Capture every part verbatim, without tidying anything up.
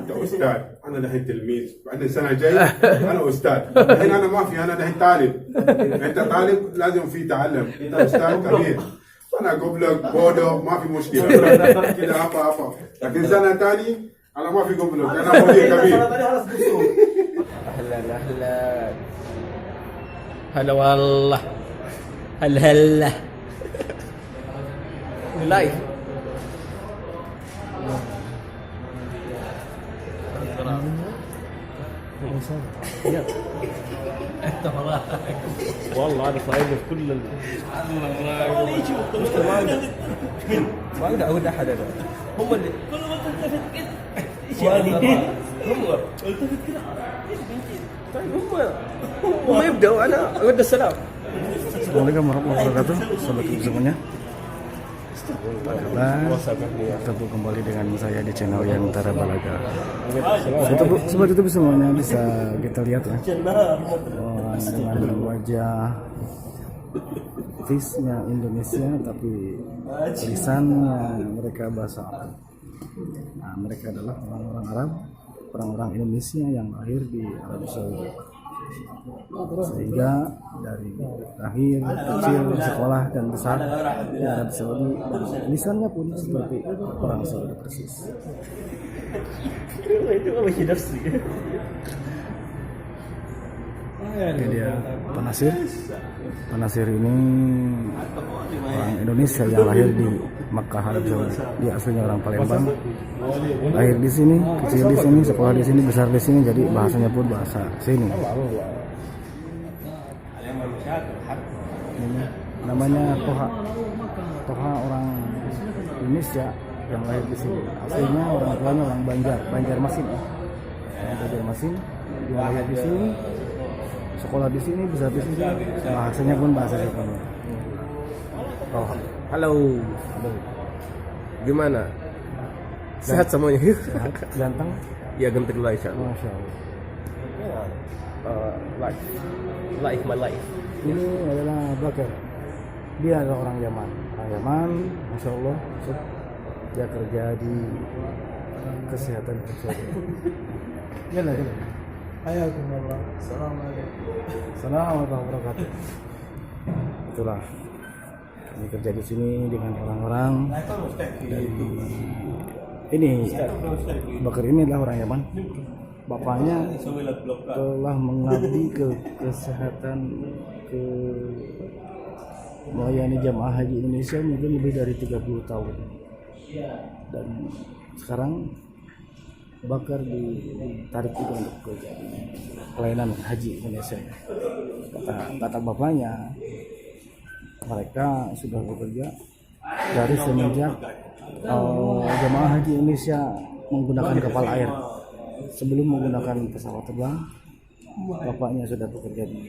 انت استاذ، انا دحين تلميذ، بعدين سنه جاي انا استاذ. الحين انا ما في، انا دحين طالب. انت طالب لازم في تعلم، انت استاذ كبير. انا قبلك بودو، ما في مشكله. كده ابا ابا. لكن سنه ثاني انا ما في قبلك، انا مدير كبير. اهلا اهلا. هلا والله. هلا هلا. لايف. والله هذا صاير لي في كل ال- ما اقدر اعود احد انا. هم اللي كل ما تلتفت كده. ايش يعني؟ هم التفت كده. طيب، هم هم يبداوا، انا ارد السلام. Assalamualaikum warahmatullahi wabarakatuh. Sahabat semuanya. Alhamdulillah, bertemu kembali dengan saya di channel yang Tara Balaga. Sobat YouTube, sobat YouTube semuanya, bisa kita lihat ya. Wah, dengan wajah face-nya Indonesia, tapi lisannya mereka bahasa Arab. Nah, mereka adalah orang-orang Arab, orang-orang Indonesia yang lahir di Arab Saudi. Sehingga dari lahir, kecil, sekolah, dan besar di Arab Saudi, dan lisannya pun seperti orang Saudi persis. Itu apa sih nafsi? Ini dia Pak Nasir. Pak Nasir ini orang Indonesia yang lahir di Makkah, Arab Saudi. Dia aslinya orang Palembang. Lahir di sini, kecil di sini, sekolah di sini, besar di sini, jadi bahasanya pun bahasa sini. Ini namanya Toha. Toha orang Indonesia yang lahir di sini. Aslinya orang tuanya orang Banjar, Banjarmasin ya. Orang Banjarmasin, dia lahir di sini, sekolah di sini, besar di sini, bahasanya pun bahasa Jepang. Toha. Halo. Halo. Gimana? Sehat semuanya? Sehat, ganteng. Ya, ganteng lah, insya Allah. Masya Allah. Eh, live. Live, my life. Ini adalah Bakar. Dia adalah orang Yaman. Orang Yaman, masya Allah. Dia kerja di kesehatan. Masya Allah. Jalan, jalan. Hayakumullah. Assalamualaikum. Assalamualaikum warahmatullahi wabarakatuh. Itulah. Ini kerja di sini dengan orang-orang dari ini. Bakar ini adalah orang Yaman. Bapaknya telah mengabdi ke kesehatan, ke melayani jamaah haji Indonesia mungkin lebih dari tiga puluh tahun. Dan sekarang Bakar di- ditarik juga untuk bekerja di pelayanan haji Indonesia. Kata, kata bapaknya, mereka sudah bekerja dari semenjak eh, jemaah haji Indonesia menggunakan kapal air. Sebelum menggunakan pesawat terbang, bapaknya sudah bekerja di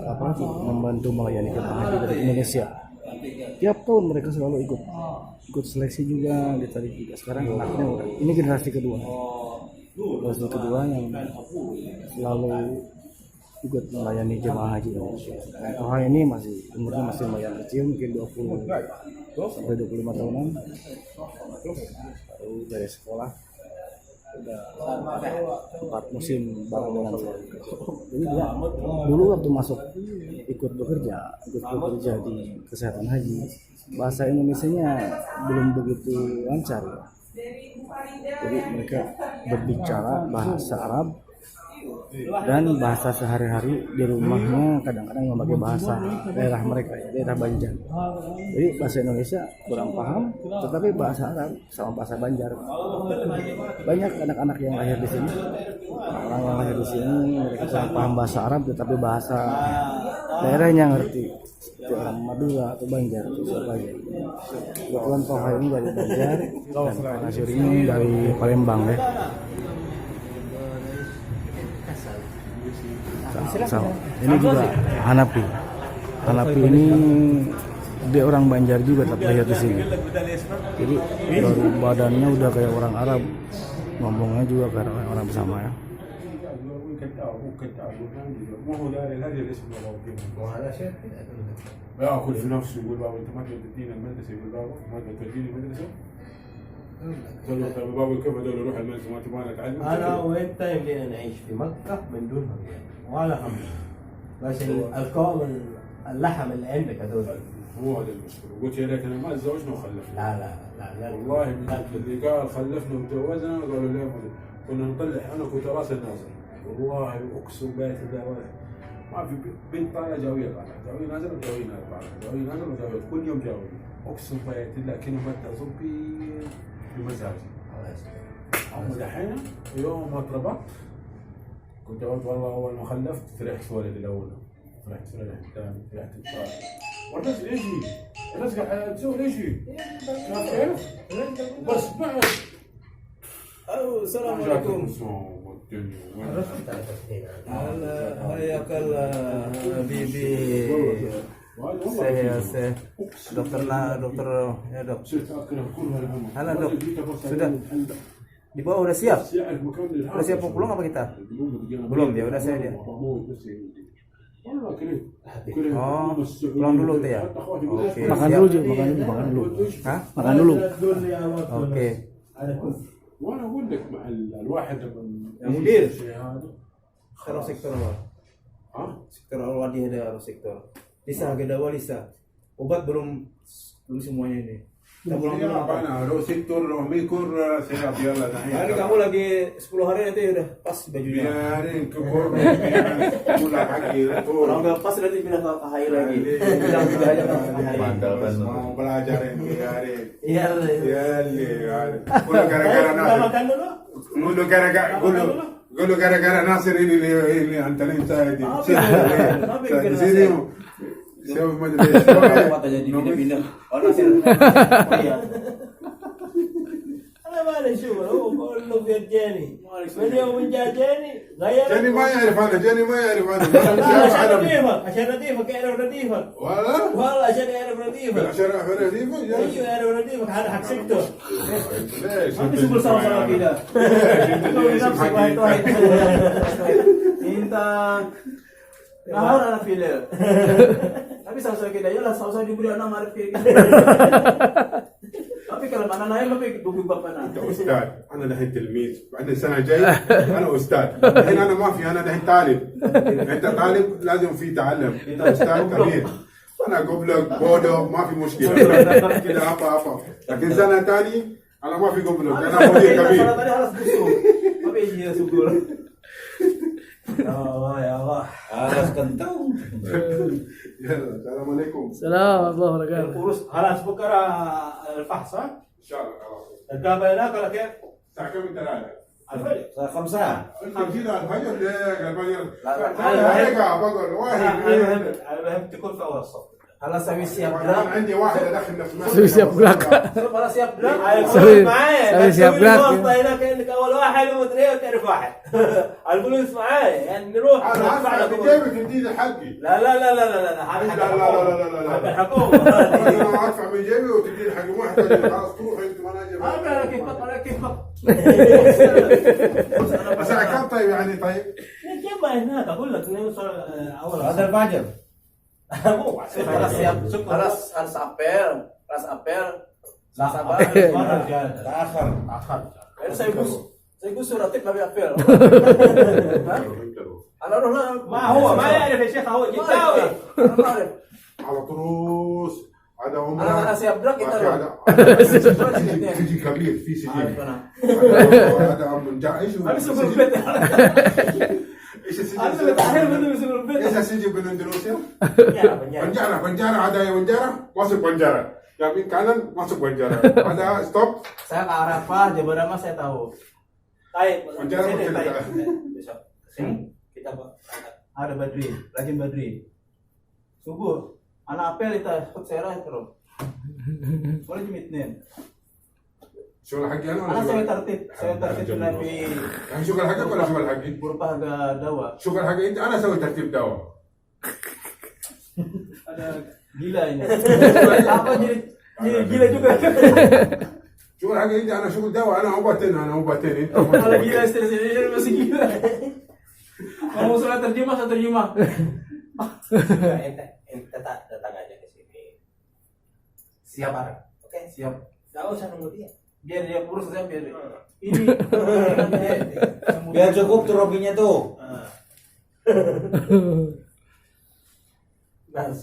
apa, membantu melayani jemaah haji dari Indonesia. Tiap tahun mereka selalu ikut, ikut seleksi juga, ditarik juga. Sekarang anaknya udah, ini generasi kedua, generasi kedua yang selalu ikut melayani jemaah haji Indonesia. Nah, Toha ini masih, umurnya masih lumayan kecil, mungkin dua puluh sampai dua puluh lima tahunan. Baru dari sekolah, udah empat musim bareng dengan saya. Jadi dia dulu waktu masuk ikut bekerja, ikut bekerja di kesehatan haji, bahasa Indonesianya belum begitu lancar. Jadi mereka berbicara bahasa Arab dan bahasa sehari-hari di rumahnya kadang-kadang memakai bahasa daerah mereka, ya, daerah Banjar. Jadi bahasa Indonesia kurang paham, tetapi bahasa Arab sama bahasa Banjar. Banyak anak-anak yang lahir di sini, orang yang lahir di sini, mereka kurang paham bahasa Arab, tetapi bahasa daerahnya ngerti. Itu orang Madura atau Banjar atau siapa aja. Kebetulan Toha ini dari Banjar dan Pak Nasir ini dari Palembang ya. Sama, sama. Ini juga Hanapi. Hanapi ini dia orang Banjar juga tapi lahir di sini. Jadi baru badannya udah kayak orang Arab, ngomongnya juga kayak orang Arab sama ya. ما هو داري هذا الاسم ولا وكيل. وهذا شيء. ما ياخذ في نفسه يقول: "بابا، انت ما توديني المدرسه"، يقول: "بابا، ما توديني المدرسه". قلت له: "طيب يا بابا، كيف هذول يروح المدرسة ما تبغانا نتعلم؟" أنا وأنت يمدينا نعيش في مكة من دون هم، ولا هم. بس ال-، القوام ال-، اللحم اللي عندك هذول. هو هذا المشكلة. قلت: "يا ريت أنا ما تزوجنا وخلفنا." لا، لا، لا، لا. والله من لا. اللي قال: "خلفنا وتزوجنا"، قالوا: "ليه ما تزوجنا؟" كنا نطلع، أنا كنت راسي الناصر. والله أقسم بيت الله، ولا ما في بنت طالعة جاوية، طالعة جاوية، نازلة وجاوية، نازلة، طالعة جاوية، نازلة وجاوية، كل يوم جاوية. أقسم بيت الله كأنه مادة صبي بمزاجي. الله يستر. أما دحين يوم ما اتربطت، كنت أقول: "والله أول ما خلفت فرحت في ولدي الأول، فرحت في ولدي الثاني، فرحت في الثالث." والرزق يجي، الرزق حتسوي يجي. شايف كيف؟ بس بعد ألو، السلام عليكم. هلا، حياك الله، حبيبي. سي، سي. دكتورنا، دكتور، يا دكتور. هلا، دكتور. Sudah. Di bawah udah siap? Udah siap mau pulang apa kita? Belum, ya udah saya dia. Oh, pulang dulu tuh ya? Oke, makan siap. Dulu, Ji, makan dulu, makan dulu. Hah? Makan dulu. Oke. وانا اقول لك مع ال-، الواحد لما يا مدير. الشيء هذا. Sekarang sektor apa? Hah? Sektor awal dia ada sektor. Lisa, ada dua Lisa. Obat belum, belum semuanya ini. Kita pulang dulu. Apa, nah, lo sektor, lo mikor, eh, saya biarlah, nah, ini kamu lagi sepuluh hari nanti udah pas bajunya. Biarin, kebor, biarin. Mula lagi, tuh. Kalau udah pas nanti pindah ke, ke hari lagi. Pindah, pindah aja ke hari. Mau belajar ini, biarin. Iya, iya. Iya, iya. Udah gara-gara Nasir. Makan dulu. Udah gara-gara, udah. Udah gara-gara Nasir ini, ini, ini, antarin saya di sini. Saya di sini. Saya mau jadi. Kuat aja di pindah-pindah. Oh, Nasir. Iya. أنا ما لي شغل، هو كله في الجاني. من يوم جاء جاني، غير. جاني ما يعرف أنا، جاني ما يعرف أنا. ما أنا مش عارف عشان أنا. رديفك، عشان رديفك، يعرف رديفك. والله؟ والله عشان يعرف رديفك. عشان أعرف رديفك، يا أيوة، يعرف رديفك، هذا حق سكتور. ليش؟ ما في شغل سوا سوا كده. ليش؟ أنت سوي ليش نفسك واحد واحد. أنت نهار أنا في الليل. Tapi sama-sama kita, yalah sama-sama diberi anak marif kayak gitu. Tapi kalau mana lain lebih gugup apa nak? انت استاذ، انا دحين تلميذ، بعدين السنه الجايه انا استاذ. الحين انا ما في، انا دحين طالب. انت طالب لازم في تعلم، انت استاذ كبير. انا اقول لك بودو ما في مشكله. كده ابا ابا. لكن سنه ثانيه انا ما في قبل، انا مدير كبير. خلاص بصوا. ما بيجي يا سكور. يا الله، يا الله. خلاص كنتم. يلا، السلام عليكم. السلام ورحمة الله وبركاته. القروش، خلاص بكرة الفحص، ها؟ ان شاء الله، خلاص. الكعبة هناك ولا كيف؟ الساعة كم انت رايح؟ الفجر. الساعة خمسة. انت جينا الفجر ليه؟ قال الفجر. لا، لا، لا، لا، لا، لا، بقول، واحد، المهم، اثنين. المهم تكون في أول الصف. خلاص، أبي سياب بلاك. عندي واحد أدخل نفسه. سوي سياب بلاك. شوف، خلاص سياب بلاك. سوي، معايا. سوي سياب بلاك. الواسطة هناك، إنك أول واحد ومدري إيه وتعرف واحد. الفلوس معايا، يعني نروح أنا أدفع من جيبي، تديني حقي. لا، لا، لا، لا، لا، لا، حق، لا، لا، لا، لا، لا، لا. حق الحكومة. أنا أدفع من جيبي وتديني حقي، مو حق، خلاص تروح أنت، ما أنا أجيب. آه، لا، لا، كيف بقى، لا، كيف بقى. بس أنا كم طيب، يعني، طيب؟ نتجمع هناك، أقول لك، نوصل، آه، أول هذا الفجر. مو بعد. خلاص يا، شكرا. خلاص، خلاص أبير، خلاص أبير. لا، أبير مرة جاي. تأخر. تأخر. Saya gus, saya gus surat tip tapi أبير. ها؟ أنا أروح لا. ما هو، ما يعرف يا شيخ، هو ما جداوي. يعرف. أنا ما أعرف. على طروس. هذا عمره. أنا، أنا سياب لك، ما في أنت هذا. سجن، سجن كبير، في سجن. عارف أنا. هذا، هذا من جا-، إيش هو؟ أنا سجن؟ البيت. إيش السجن؟ أنا اللي تحرم منه يسوي البيت. إيش السجن بالأندلسية؟ يا بنجارة. بنجارة، بنجارة، هذا يا بنجارة، ماسك بنجارة. يا مين كان ماسك بنجارة؟ هذا stop. Saya ke Arafah, Jabal Rahmah saya tahu. طيب، بنجارة زين، ممكن طيب. تبقى. Besok. Sini, kita berangkat. Ada Badri, rajin Badri. Subuh, أنا أبير أنت خد سيارة تروح. ولا جمعة اثنين. شغل حقي أنا ولا أنا شغل أسوي ترتيب، أسوي ترتيب جميل. في يعني شغل حقك ولا شغل حقي؟ غرفة حق دواء. شغل حقي أنت، أنا أسوي ترتيب دواء. هذا gila ini. Apa jadi, jadi gila juga. شغل حقي أنت، أنا شغل دواء، أنا هو باتن، أنا هو باتن، أنت هو أنا باتن. Gila، استرس، بس gila. Mau surat terjemah, saya terjemah. Ente, ente datang, datang aja ke sini. Siap, Pak. Oke, siap. Nggak usah nunggu dia. Biar dia kurus saya biar. Biar cukup tuh robinya tuh. Mas.